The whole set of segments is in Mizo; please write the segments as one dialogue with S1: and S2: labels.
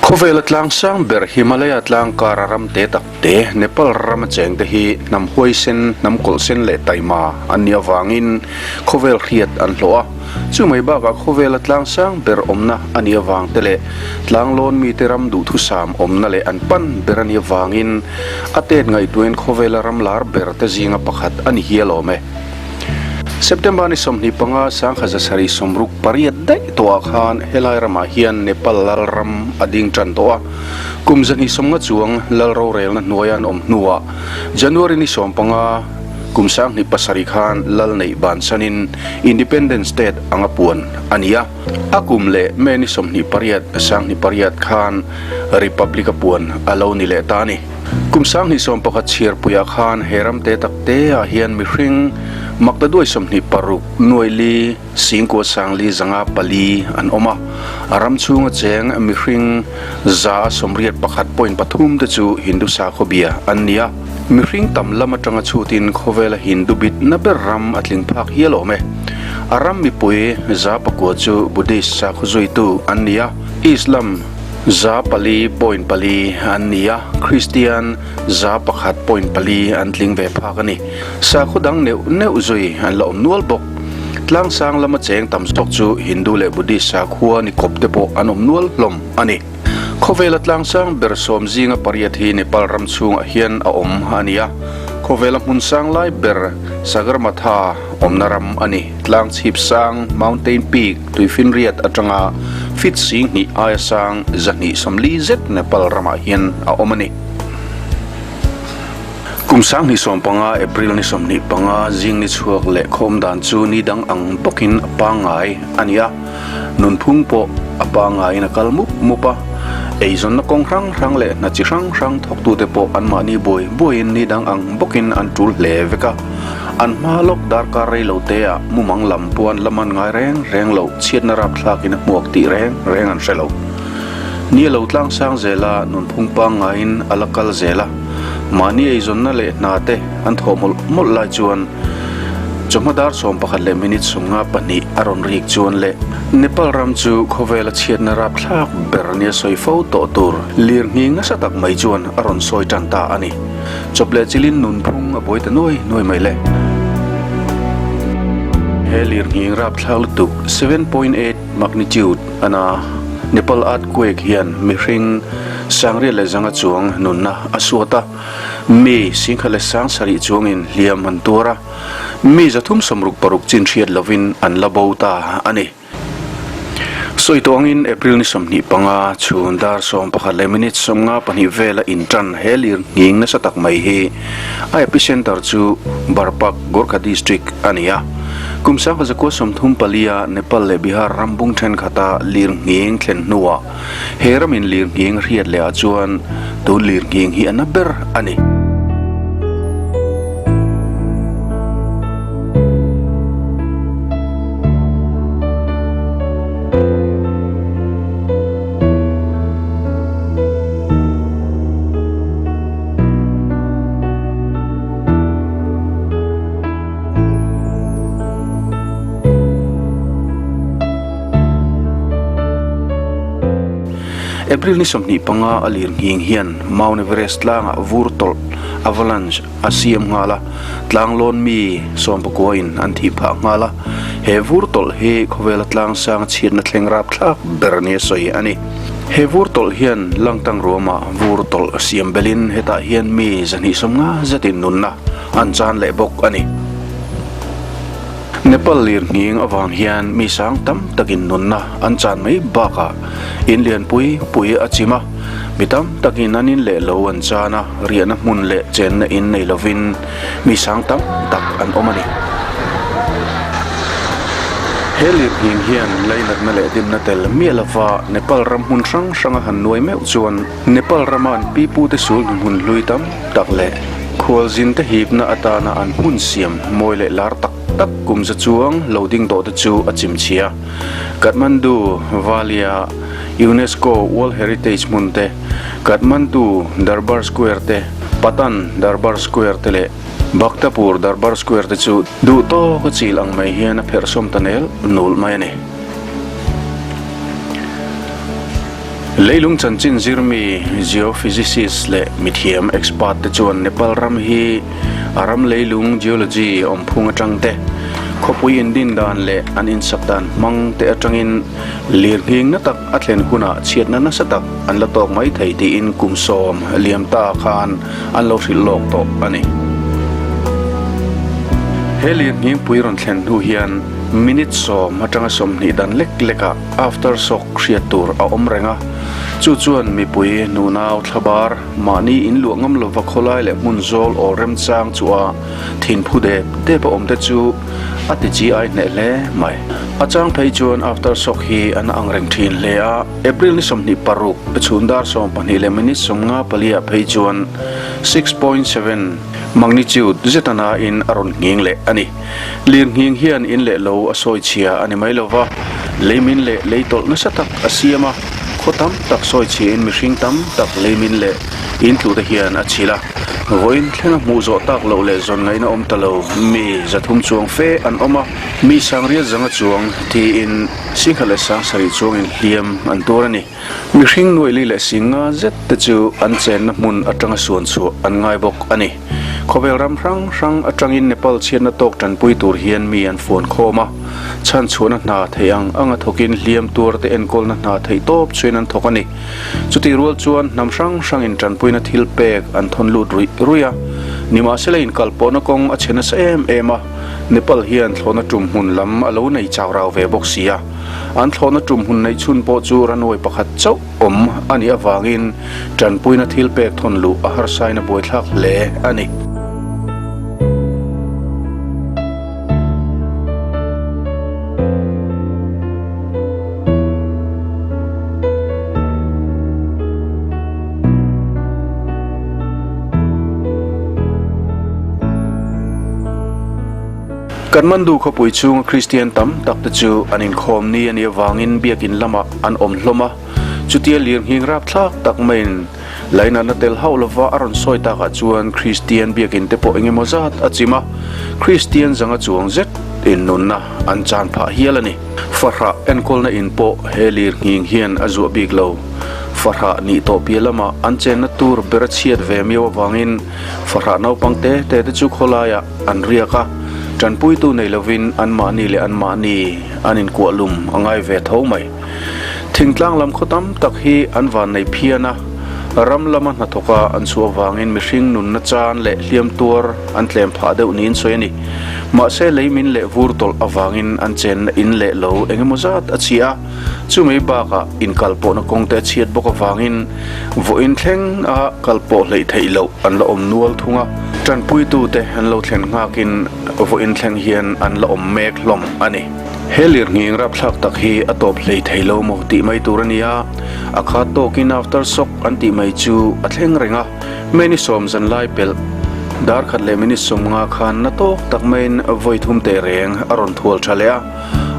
S1: Khawvela tlang sang ber Himalaya tlang kara ram te tak te Nepal rama cheng te hi hnam huaisen, hnam kawlhsen leh taima an nih avangin khawvel hriat an hlawh a. Chu mai bakah khawvela tlang sang ber awmna a nih avang te leh tlanglawn mite ram duhthusam awmna leh an pan ber a nih avangin a tet ngaihtuahin khawvela ram lar ber te zinga pakhat a ni hial awm e. September ni 25 1768 daih tawhah khan helai ramah hian Nepal lal ram a ding tan tawh a. Kum 250 chuang lal rorelna hnuaia an awm hnuah January ni 15 kum 2007 khan lal neih bansanin Independent State anga puan a ni a. A kum leh May ni 28 2008 khan Republic a puan a lo ni leh ta a ni. Kum 2011 chhiarpuiah khan he ram te tak te ah hian mihring makta duai 26 nuai li singkua sang li zanga pali an awm a. A ram chhunga cheng mihring 81.3 te chu Hindu sakhaw bia an ni a. Mihring tam lam atanga chhutin khawvela Hindu bitna ber ram a tling phak hial awm e. A ram mipui 9% chu Buddhist sakhaw zuitu an ni a. Islam 4.4 an ni a, Kristian 1.4 an tling ve phak a ni. Sakhaw dang neuh neuh zui an la awm nual bawk. Tlangsang lama cheng tam zawk chu Hindu leh Buddhist sakhua ni kawp te pawh an awm nual hlawm a ni. Khawvela tlangsang ber sawm zinga pariat hi Nepal ram chhungah hian a awm a ni a. Khawvela hmun sang lai ber Sagarmatha awmna ram a ni. Tlang chhip sang, Mountain Peak, Tuifinriat atanga feet 2000 aia sang 240 zet Nepal ramah hian a awm a ni. Kum 2015 April ni 25 zing ni chhuak leh khawm dan chu ni dang ang bawkin a pangngai a ni a, nunphung pawh a pangngaiin a kal mup mup a. Eizawnna kawng hrang hrang leh hna chi hrang hrang thawktute pawh anmahni buai buaiin ni dang ang bawkin an tul hle vek a. An hma lawk darkar rei lo te ah mumang lam puan la man ngai reng reng lo, chhiatna rapthlakin a hmuak tih reng reng an hre lo. Ni a lo tlang sang zel a, nunphung pangngaiin a la kal zel a. Mahni eizawnna leh hna te an thawh mawlh mawlh lai chuan chawhma dar 11 leh minute 52 a rawn rik chuan leh Nepal ram chu khawvela chhiatna rapthlak ber nia sawi fo tawh tur lirnghing nasa tak mai chuan a rawn sawi tan ta a ni. Chawp leh chilin nunphung a buai ta nuai nuai mai le. He lirnghing rapthlak lutuk 7.8 magnitude ana Nepal earthquake hian mihring sangriat leh zanga chuang nunna a suat a, mi singkhat leh sang sarih chuangin hliam an tuar a, mi 366 chin hriat lovin an la bo ta a ni. Sawi tawh angin April ni 25 chhun dar 11 leh minute 52 vela intan he lir nghing nasa tak mai hi a epicenter chu Barpak, Gorkha District a ni a. Kum 1934 a Nepal leh Bihar ram bung thenkhata lir nghing thlen hnuah he ramin lir nghing hriat leh ah chuan tun lir nghing hi a na ber a ni. April ni 25 a lir nghing hian Mount Everest tlangah vur tawlh, avalanche, a siam nghal a, tlanglawn mi sawmpakua-in an thih phah nghal a. He vur tawlh hi khawvela tlang sang chhiatna thleng rapthlak ber nia sawi a ni. He vur tawlh hian langtang ruamah vur tawlh siam belin hetah hian mi 250 zetin nunna an chan leh bawk a ni. Nepal lirnghing avang hian mi sang tam takin nunna an chan mai bakah in lianpui pui a chim a, mi tam takin an in leh lo an chan a, riahna hmun leh chenna in nei lovin mi sang tam tak an awm a ni. He lirnghing hian lainatna leh dimna tel miah lova Nepal ram hmun hrang hranga han nuai meuh chuan Nepal rama an pipute sul hnuhmun hlui tam tak leh khualzin te hipna atana an hmun siam mawi leh lar tak tak kum za chuang lo ding tawh te chu a chim chhia. Kathmandu Valley-a UNESCO World Heritage hmun te, Kathmandu Darbar Square te, Patan Darbar Square te leh Bhaktapur Darbar Square te chu duh tawk a chil ang mai hian a pherh sawm ta nel nul mai a ni. Leilung chanchin zirmi, geophysicist, leh mithiam, expert, te chuan Nepal ram hi a ram leilung, geology, awmphung atang te, khawpui indin dan leh an insak dan hmang te atangin lirnghing na tak a thlen hunah chhiatna nasa tak an la tawk mai thei tiin kum 10 liam ta khan an lo hrilh lawk tawh a ni. He lirnghing pui rawn thlen hnu hian minute 10 atanga 20 dan lek lekah aftershock hriat tur a awm reng a, chu chuan mipui nunau thlabar mahni inluah ngam lova khawlai leh hmun zawl awl remchang chu a thinphu dep dep a awm te chu a ti chi ai hneh hle mai. A chang phei chuan aftershock hi an ang reng thin hle a, April ni 26 chhun dar 12 leh minute 54 ah phei chuan 6.7 magnitude zeta nain a rawn nghing leh a ni. Lirnghing hian in leh lo a sawi chhia a ni mai lo va, leimin leh lei tawlh nasa tak a siam a, khaw tam tak sawi chhiain mihring tam tak leimin leh in tlu te hian a chhilh a. Vawiin thlenga hmuh zawh tak loh leh zawn ngaihna awm ta lo mi 300 chuang fe an awm a, mi sangriat zanga chuang tiin singkhat leh 7000 chuangin hliam an tuar a ni. Mihring nuaili leh singa zet te chu an chenna hmun atanga suan chhuah an ngai bawk a ni. Khawvel ram hrang hrang atangin Nepal chhiatna tawk tanpui tur hian mi an fuan khawm a, chhan chhuahna hna theih ang anga thawkin hliam tuar te enkawlna hna theih tawp chuin an thawk a ni. Chutih rual chuan hnam hrang hrangin tanpuina thil pek an thawn lut ruih ruih a, nimahsela inkalpawhna kawng a chhe nasa em em a, Nepal hian thlawhna tum hmun lam a lo nei chau rau ve bawk si a, an thlawhna tum hmun neih chhun pawh chu runway pakhat chauh awm a nih avangin tanpuina thil pek thawn luh a harsain a buaithlak hle a ni. Kathmandu khawpui chhunga Kristian tam tak te chu an inkhawm ni a nih avangin biakin lamah an awm hlawm a. Chutia lirnghing rapthlak tak maiin lainatna tel hauh lova a rawn sawi takah chuan Kristian biakin te pawh engemaw zat a chim a, Kristian zanga chuang zet in nunna an chan phah hial a ni. Fahrah enkawlna in pawh he lirnghing hian a zuah bik lo. Fahrah nih tawh piah lamah an chenna tur ber a chhiat ve miau avangin fahrah naupang te te te chu khawlaiah an riak a, tanpuitu nei lovin anmahni leh anmahni an inkuah lum a ngai ve tho mai. Thingtlang lam khaw tam tak hi an van nei phian a, ram lama hnathawka an chhuah avangin mihring nunna chan leh hliam tuar an tlem phah deuh niin sawi a ni. Mahse leimin leh vur tawlh avangin an chenna in leh lo eng emaw zat a chhia a, chumei bakah inkalpawhna kawng te a chhiat bawk avangin vawiin thleng a kalpawh hleih theih loh an la awm nual thung a, tanpuitute an lo thlen nghakin vawiin thleng hian an la awm mek hlawm a ni. He lirnghing rapthlak tak hi a tawp hlei thei lo maw tih mai tur a ni a, a khat tawkin after shock an tih mai chu a thleng reng a, May ni 10 zan lai pelh dar khat leh minute 50 khan na tawk tak maiin vawi thum teh reng a rawn thual tha leh a,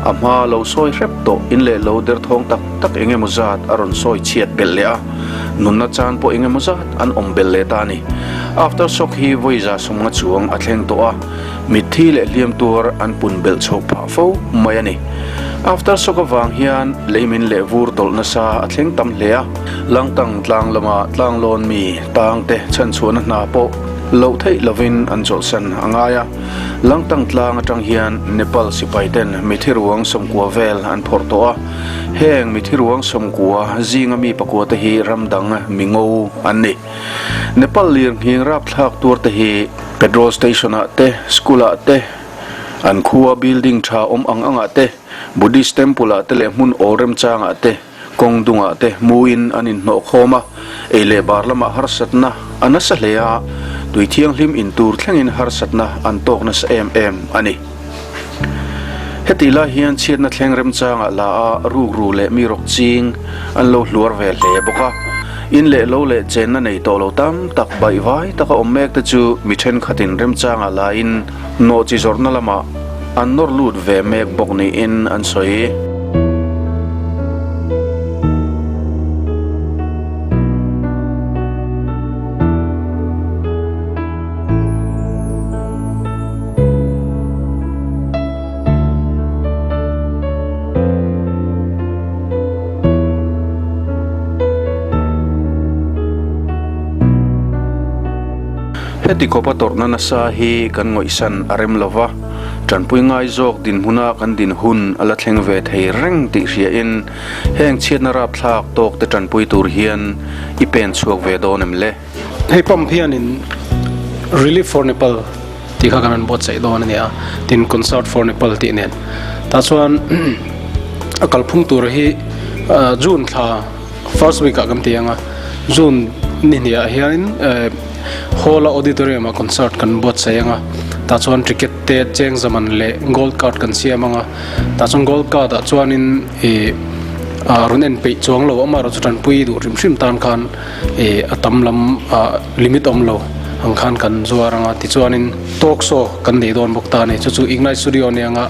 S1: a hma lo sawi hrep tawh in leh lo derthawng tak tak eng emaw zat a rawn sawi chhiat belh leh a, nunna chan pawh eng emaw zat an awm belh leh ta a ni. After shock hi vawi 150 chuang a thleng tawh a. Mitthi leh hliam tuar an pun belh chhoh phah fo mai a ni. After shock avang hian leimin leh vur tawlh nasa a thleng tam hle a, Langtang tlang lama tlanglawn mi tangte chhanchhuahna hna pawh loh theih lovin an chawlhsan a ngai a. Langtang tlang atang hian Nepal sipai ten mithi ruang 90 vel an phawrh tawh a, heng mithi ruang 90 zinga mi pakua te hi ram dang mi ngo an ni. Nepal lirnghing rapthlak tuar te hi Petrol station ah te, school ah te, an khua building tha awm ang ang ah te, Buddhist temple ah te leh hmun awl remchang ah te, kawng dung ah te muin an inhnawh khawm a, ei leh bar lamah harsatna a nasa hle a, tui thianghlim in tur thlengin harsatna an tawk nasa em em a ni. Hetih lai hian chhiatna thleng remchangah la a rukru leh mi rawk ching an lo hluar ve hle bawk a. In leh lo leh chenna nei tawh lo tam tak baihvai taka awm mek te chu mi thenkhatin remchangah lain nawhchi zawrhna lamah an nawr lut ve mek bawk niin an sawi. Heti khawpa tawrhna nasa hi kan ngawihsan a rem lo va, tanpui ngai zawk dinhmuna kan din hun a la thleng ve thei reng tih hriain heng chhiatna rapthlak tawkte tanpui tur hian i pen chhuak ve dawn em le?
S2: Hei pump hianin Relief for Nepal tih kha kan rawn buatsaih dawn a ni a, tin Concert for Nepal tih nen. Tah chuan a kalphung tur hi June thla first week ah kan ti ang a, June ni hnih ah hianin Hall a auditorium ah concert kan buatsaih ang a, tah chuan ticket te cheng zaman leh gold card kan siam ang a, tah chuan gold card ah chuanin ih rawn en peih chuang lo amaherawhchu tanpui duh hrim hrim tan khan ih a tam lam ah limit awm lo ang khan kan zuar ang a tichuanin talk show kan nei dawn bawk ta a ni chu chu ignite studio ania anga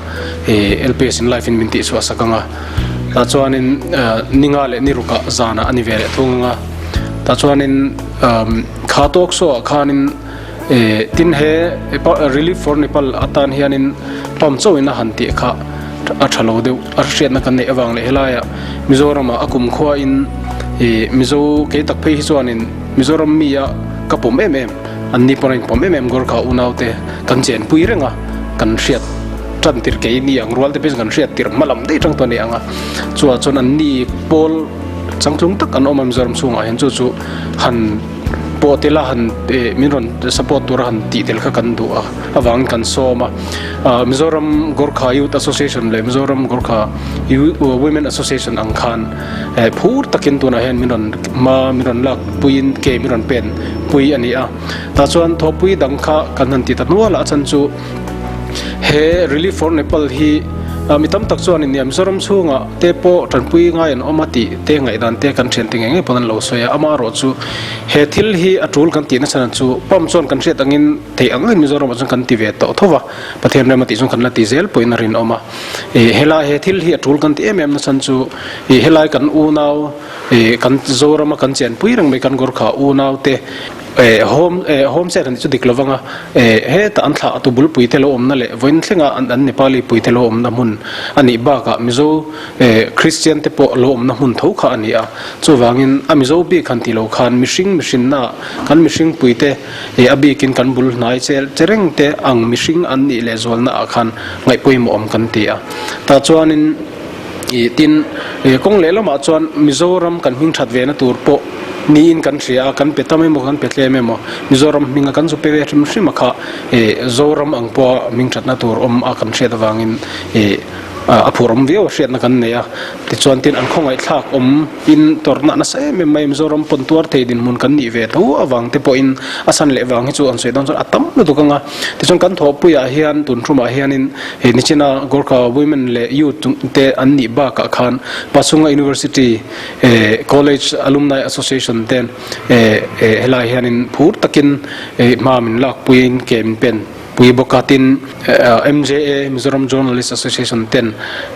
S2: ih lps in live in min tihchhuah sak ang a tah chuanin ninga leh ni rukah zanah a ni ve leh thung ang a tah chuanin kha talk show ah khanin ih tin he relief for Nepal atan hianin pump chauhin a han tih kha a tha lo deuh a hriatna kan neih avang leh helaiah Mizoramah a kumkhuain ih Mizo kei tak phei hi chuanin Mizoram mi a ka pawm em em an ni pawh a inpawm em em Gorkha unaute kan chenpui reng a kan hriat tan tir kei ni ang rual te phei chu kan hriat tir hma lam daih tang tawh a ni ang a chuah chuan an ni pawl changtlung tak an awm a Mizoram chhungah hian chu chu han pawh tel a han eh min rawn support tur a han tih tel kha kan duh a avangin kan sawm a ah Mizoram Gorkha Youth Association leh Mizoram Gorkha Women Association ang khan eh phur takin tunah hian min rawn hma min rawn lak puiin ke min rawn pen pui a ni a tah chuan thawhpui dang kha kan han ti ta hnual a a chhan chu he Relief for Nepal hi mi tam tak chuan in Mizoram chhungah te pawh tanpui ngai an awm a tih te ngaihdan te kan thian te ngei ngei pawn an lo sawi a, amaherawh chu he thil hi a tul kan tih nasa chu pump chuan kan hriat angin theih ang angin Mizoramah chuan kan ti ve tawh tho va, Pathian rem a tih chuan kan la ti zel pawhin a rinawm a, ih helai he thil hi a tul kan ti em em nasa chu ih helai kan unau ih kan Zorama kan chenpui reng mai kan Gorkha unau te. Eh home eh home set an tih chu dik lovang a, eh hetah an thlah tu bulpui te lo awmna leh vawiin thlenga an an Nepali pui te lo awmna hmun a nih bakah Mizo eh Christian te pawh lo awmna hmun tho kha a ni a, chuvangin a Mizo bik han tih loh khan mihring mihrinna kan mihring pui te eh a bikin kan bul hnai che che reng te ang mihring an nih leh zualna ah khan ngaihpawimawh awm kan ti a, tah chuanin ih tin eh kawng lehlamah chuan Mizoram kan hming that ve na tur pawh Niin kan hria a, kan pe tam emaw kan pe tlem emaw Mizoram hminga kan zu pe ve hrim hrim a kha ih Zoram ang pawha hming thatna tur awm a kan hriat avangin ih a phur awm viau a hriatna kan nei a. Tichuan tin an khawngaihthlak awm in tawrhna nasa em em mai Mizoram pawn tuar thei dinhmun kan nih ve tho avang te pawhin a san leh vang hi chu an sawi dawn chuan a tam lutuk ang a. Tichuan kan thawhpuiah hian tun hrumah hianin ih nichina Gorkha Women leh Youth te an nih bakah khan Pachhunga University Eh College Alumni Association ten eh helai hianin phur takin eh hma min lak puiin ke min pen pui bawk a, tin MJA Mizoram Journalist Association ten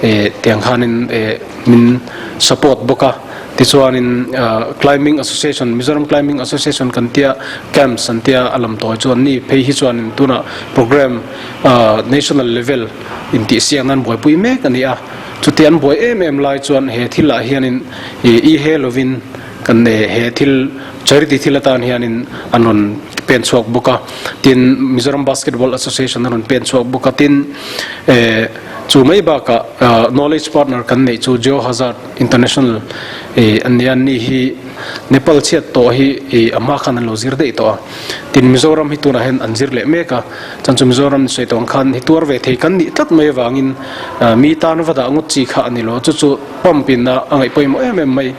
S2: eh tiang khanin eh min support bawk a, tichuanin Climbing Association Mizoram Climbing Association kan tia camps an tia a lam tawi chuan ni phei hi chuanin tunah program national level intihsiakna an buaipui mek a ni a. Chuti an buai em em lai chuan he thil ah hianin i he lovin kan he thil charity thil atan hianin an rawn pen chhuak bawk a, tin Mizoram Basketball Association an rawn pen chhuak bawk a, tin chu mai bakah knowledge partner kan neih chu Geohazard International an nia, an ni hi Nepal chhiat tawh hi a hma khan an lo zir daih tawh a, tin Mizoram hi tunah hian an zir leh mek a. Chuan chu Mizoram sawi tawng khan hi tuar ve thei kan nih tlat mai avangin mi tan va dah ngawt chi kha a ni lo. Chu chu pump in a ngaih pawimawh em em mai.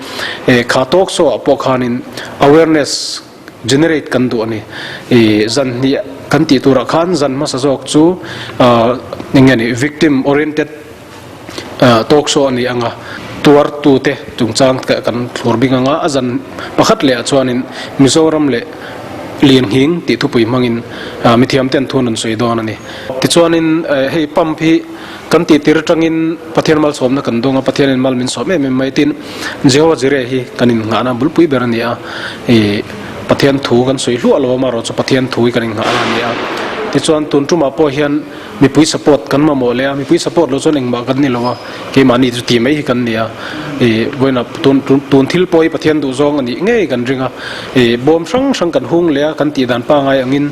S2: Kha talk show ah pawh khanin awareness generate kan duh a ni. Zan hnih kan tih turah khan zan hmasa zawk chu eng nge ni victim oriented talk show a ni ang a, tuartute chungchang kan thlur bing ang a, a zan pakhat leh ah chuanin Mizoram leh Lianghing tih thupui hmangin mithiamte an thu an rawn sawi dawn a ni. Tichuanin hei pump hi kan tih tir atangin Pathian malsawmna kan dawng a, Pathianin mal min sawm em em mai tin Jehovah Jireh hi kan innghahna bulpui ber a ni a, Pathian thu kan sawi hluah lo amaherawhchu Pathian thu hi kan innghahna a ni a. Tichuan tun tumah pawh hian mipui support kan mamawh leh a, mipui support loh chuan engmah kan ni lo a, keimahni chu ti mai hi kan ni a. Ih vawiinah tun tun thil pawh hi Pathian duhzawng a nih ngei kan ring a, ih bawm hrang hrang kan hung leh a, kan tih dan pangai angin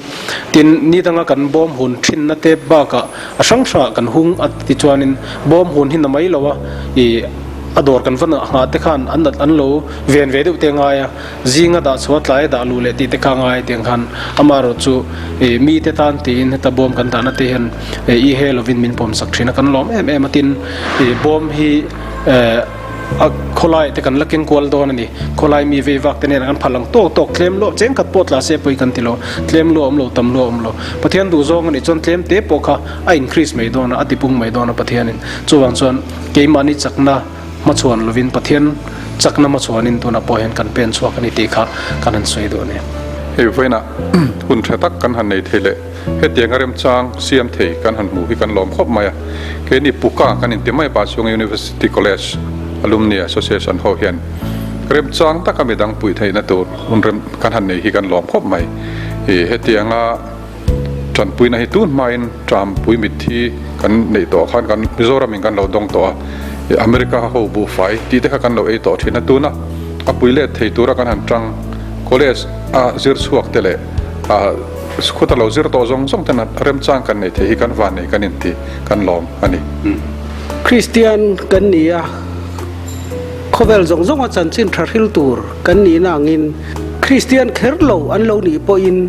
S2: tin ni danga kan bawm hun thinna te bakah a hrang hrangah kan hung a tichuanin bawm hun hi na mai lo a, ih a dawr kan va nghah te khan an an lo ven ve deuh te ngai a. Zinga dah chhuah tlai dah luh leh tih te kha ngai tiang khan amaherawh chu ih mite tan tiin heta bawm kan dahna te hian ih i he lovin min pawm sak thin a kan lawm em em a tin ih bawm hi eh a khawlai te kan la keng kual dawn a ni khawlai mi vei vak te nen kan phal ang tawk tawk tlem luah cheng khat pawh tla se pawi kan ti lo tlem luah awm lo tam luah awm lo Pathian duh zawng a nih chuan tlem te pawh kha a increase mai dawn a a tipung mai dawn a Pathianin chuvang chuan keimahni chakna Hmachhuan lovin Pathian chakna hmachhuanin tunah pawh hian kan pen chhuak a ni tih kha kan han sawi duh a ni.
S3: Hei vawiinah hun tha tak kan han nei thei leh hetianga remchang siam thei kan han hmuh hi kan lawm khawp mai a. Keini Puka kan inti mai pah chhunga University College Alumni Association ho hian remchang taka midang puih theihna tur hun rem kan han nei hi kan lawm khawp mai. Ih hetianga Tanpuina hi tun hmain Trumpui mitthi kan neih tawh khan kan Mizoramin kan lo dawng tawh a, America ho buhfai tih te kha kan lo ei tawh thin a, tuna a pui let thei tura kan han tang college a zir chhuak te leh khuta lo zir tawh zawng zawng ten remchang kan nei thei hi kan van nei kan inti kan lawm a ni.
S4: Kristian kan ni a, khawvel zawng zawnga chanchin tha hril tur kan nihna angin Kristian kher lo an lo nih pawhin,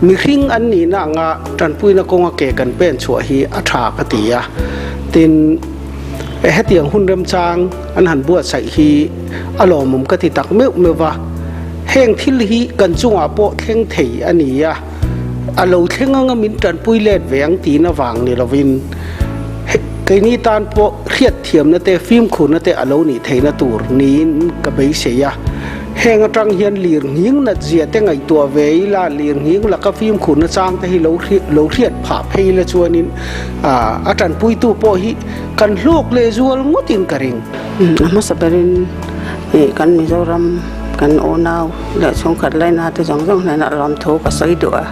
S4: Mihring an nihna anga tanpuina kawnga ke kan pen chhuah hi a tha ka ti a, tin hetiang hun remchang an han buatsaih hi a lawmawm ka ti tak meuh meuh va, heng thil hi kan chungah pawh thleng thei a ni a, a lo thleng anga min tanpui let ve ang tihna vang ni lovin keini tan pawh hriatthiamna te fimkhurna te a lo nih theihna tur niin ka beisei a. Heng atang hian lir nghing nat zia te ngaihtuah ve ila, lir nghing laka fimkhur nachang te hi lo lo hriat phah phei la chuanin a tanpuitu pawh hi kan hlawk leh zual ngawtin ka ring.
S5: A hmasa berin kan Mizoram kan unau leh chhungkhat laina te zawng zawng hnenah lawmthu ka sawi duh a,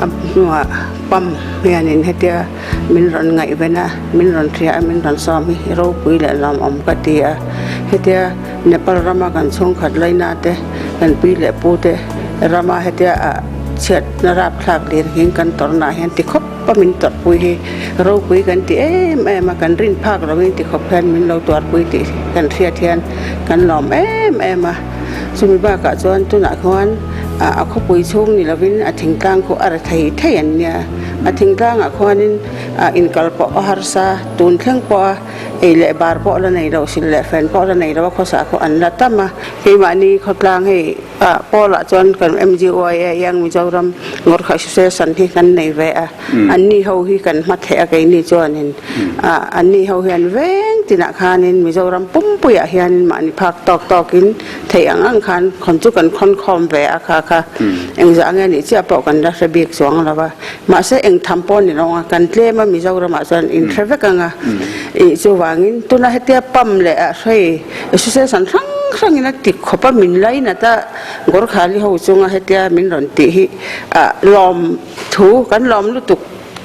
S5: a hnuah pump hianin hetia Min rawn ngaihven a, min rawn hria a, min rawn sawm hi ropui leh lawmawm ka ti a. Hetia Nepal rama kan chhungkhat laina te, kan pi leh pu te rama hetia ah chhiatna rapthlak lir hin kan tawrhnah hian ti khawp a min tawrhpui hi ropui kan ti em em a, kan rin phak loin ti khawp hian min lo tuarpui tih kan hriat hian kan lawm em em a. Chumi bakah chuan tunah khuan a khawpui chhung ni lovin a thingtlang khu a ra thei thei an nia. A thingtlangah khuanin inkal pawh a harsa, tun thleng pawha ei leh bar pawh la nei lo, sil leh fen pawh la nei lo a khawsah khaw an la tam a. Keimahni khawtlang hei Pawlah chuan kan MGYA Young Mizoram Ngawrkha Association hi kan nei ve a, anni ho hi kan hma theh a keini chuanin anni ho hian veng tinah khanin Mizoram pumpuiah hianin mahni phak tawk tawkin Theih ang ang khan khawn chu kan khawn khawm ve a kha kha engzah nge nih chiah pawh kan la hre bik chuang lo va, mahse eng tham pawh ni lo ang a, kan tlem a Mizoramah chuan in hre vek ang a, ih chuvangin tuna hetia pump leh a hrei association hrang hrangin a ti khawp a min lainat a Gorkhali ho chunga hetia min rawn tih hi ah lawm thu kan lawm lutuk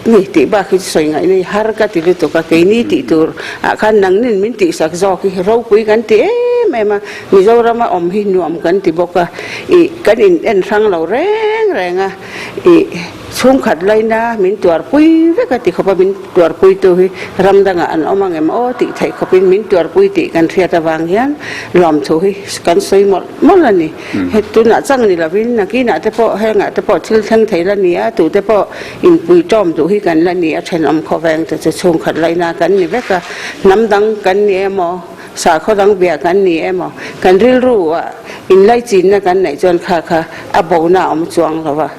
S5: ni tih bak hi chu sawi ngaih nei har ka ti lutuk a, keini tih tur ah khan nangnin min tihsak zawk hi ropui kan ti em em a, Mizorama awm hi nuam kan ti bawk a, ih kan in en hrang lo reng reng a, ih chhungkhat laina min tuarpui vek a ti khawp a, min tuarpui tu hi ram dangah an awm ang em aw tih theih khawpin min tuarpui tih kan hriat avang hian lawmthu hi kan sawi mawlh mawlh a ni. He tunah chang ni lovin nakinah te pawh hengah te pawh thil thleng thei la ni a, tute pawh inpui tawm duh hi kan la ni a, thenawm khawveng te chu chhungkhat laina kan ni vek a, hnam dang kan ni emaw, sakhaw dang bia kan ni emaw, kan rilru ah inlaichinna kan neih chuan kha kha a bona a awm chuang lo a.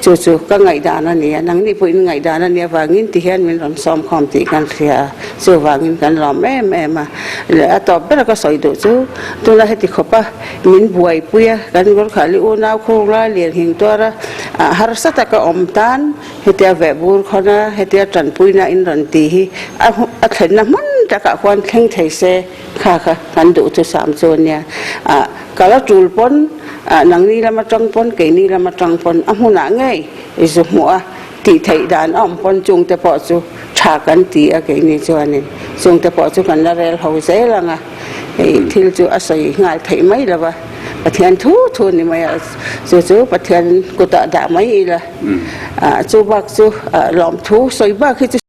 S5: Chu chu ka ngaihdan a ni a, nangni pawh in ngaihdan a nih avangin ti hian min rawn sawm khawm tih kan hria a, chuvangin kan lawm em em a. Leh a tawp ber ka sawi duh chu tuna heti khawpa min buaipui a, kan Gorkhali unau khur lai lian hing tuar a, harsa taka awm tan hetia vehbur khawn a, hetia tanpuina in rawn ti hi a thlenna hmun takah khuan thleng thei se kha kha kan duh chu sam chu a nia. Kal a tul pawn, nangni lam atang pawn, keini lam atang pawn a hmunah ngei i zu hmuh a. Tih theih dan a awm pawn chungte pawh chu tha kan ti a keini chuanin chungte pawh chu kan la rel ho zel ang a, hei thil chu a sawi nghal theih mai lo va, Pathian thu thu ni mai a, chu chu Pathian kutah dah mai ila, chu bak chu lawmthu sawi bak hi chu.